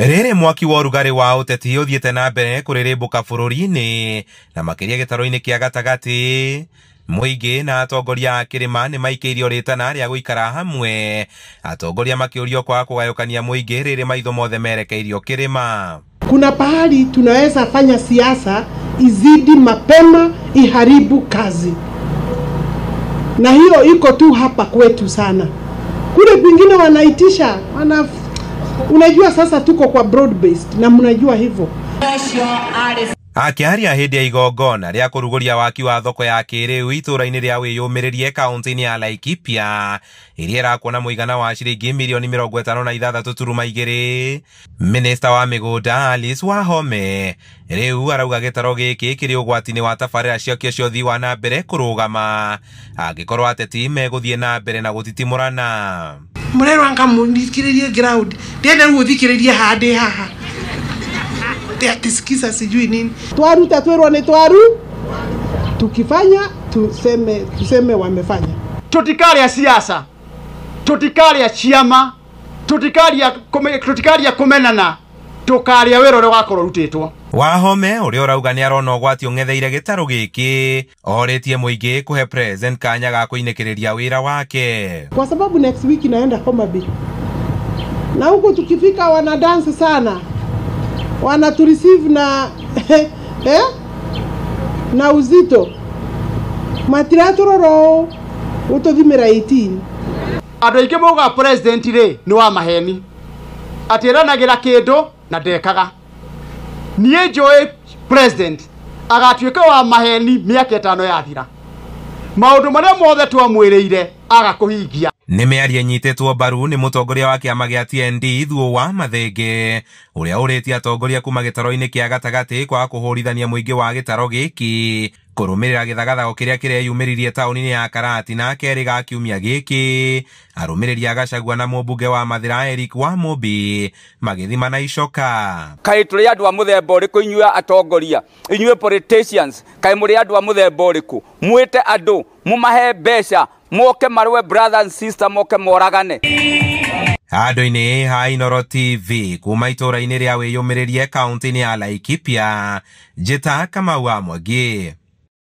Rĩrĩ mwaki wa ũrugarĩ wa ũteti ũthiĩte na mbere kũrĩrĩmbũka bũrũri-inĩ na makĩria gĩtarũ-inĩ kĩa gatagatĩ. Mũingĩ na atongoria a kĩrĩma nĩ maikĩirio rĩtana rĩa gũikara hamwe, atongoria makĩũrio kwaga kũgayũkania mũingĩ rĩrĩ maitho mothe merekeirio kĩrĩma. Kuna pahali tunaweza fanya siasa izidi mapema iharibu kazi, na hiyo iko tu hapa kwetu sana. Kule kwingine wanaitisha unajua sasa tuko kwa broad based na mnajua hivyo. Akĩaria hĩndĩ ya igongona rĩa kũrugũria waki wa thoko ya kĩrĩu itũũra-inĩ rĩa wĩyũmĩrĩrie kaunti-inĩ ya Laikipia ĩrĩa ĩrakwo na mũigana wa ciringi mirioni 56.2, Minista wa mĩgũnda Alice Wahome rĩu arauga gĩtaro gĩkĩ kĩrĩ ũgwati-inĩ wa tabarĩra ciakĩo cia ũthii wa na mbere kũrũgama angĩkorwo ateti megũthiĩ na mbere na gũtitimũrana. Mũrerwa ngamuthikĩrĩrie ground ndĩrenda rĩu ũthikĩrĩrie handĩ haha atisikiza sijui nini. Twaruta twerwa ni twaru, tukifanya tuseme wamefanya. Tutikaria siasa, tutikaria ciama, tutikaria kumenana, tukaria wĩra ũrĩa wakorwo rutĩtwo. Wahome ũrĩa ũrauga nĩ arona ũgwati ũng'etheire gĩtarũ gĩkĩ orĩtie mũingĩ kũhe president kanya ga kũinĩkĩrĩria wĩra wake, kwa sababu next week inaenda Homa Bay na huko tukifika wana dance sana, wana to receive na na uzito matiratororo utothimira 18. Andũ aingĩ maugaga president rĩ nĩ wa maheni, atĩranagira kĩndũ na ndekaga. Niĩ njũĩ president agatuĩka wa maheni mĩaka 5 yathira, maũndũ marĩa mothe twamwĩrĩire aga kũhingia. Nĩ mĩario ĩnyitĩtwo mbaru nĩ mũtongoria wa kĩama gĩa TND Thuo wa Mathenge ũrĩa ũrĩtie atongoria kuma gĩtaro-inĩ kĩa gatagatĩ kwaga kũhũrithania mũingĩ wa gĩtaro gĩkĩ kũrũmĩrĩra gĩthagathago kĩrĩa kĩreyumĩririe taũni-inĩ ya Karatina kerĩ ga kiumia gĩkĩ. Arũmĩrĩri a Gachagua na mũmbunge wa Mathĩra Eric Wamũmbi magĩthima na icoka. Kaĩ tũrĩ andũ a mũthemba ũrĩkũ inyuĩ atongoria, inyuĩ politicians, kaĩ mũrĩ andũ a mũthemba ũrĩkũ? Mwĩte andũ mũmahe mbeca moke marũe brother and sister, moke moragane. Handũ-inĩ ha Inooro TV kuma itũũra-inĩ rĩa wĩyũmĩrĩrie kaunti-inĩ ya Laikipia, Njĩta Kamau wa Mwangi.